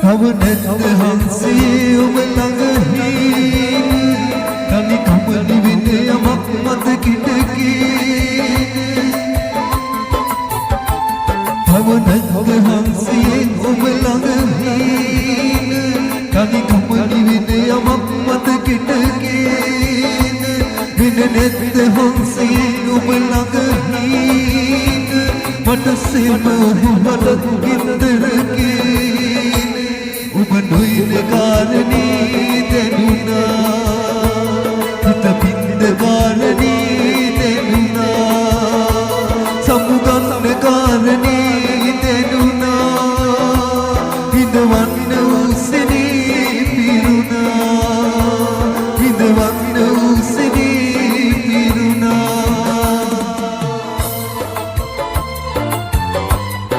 තව නැත්ද හංසයේ ඔබ ළඟ හීන, තනිකම නිවෙන යමක් මතකිටකීන. තව නැත්ද හංසයේ ඔබ ළඟ හීන, තනිකම නිවෙන යමක් මතකිටකීන. වෙන නැත්ද හංසයේ ඔබ ළඟ හීන, මට සෙම ඔබ මට ගින්දරකීන. ඔබ නොයන කාරණේ දැනුණා, හිත බින්ද කාරණේ.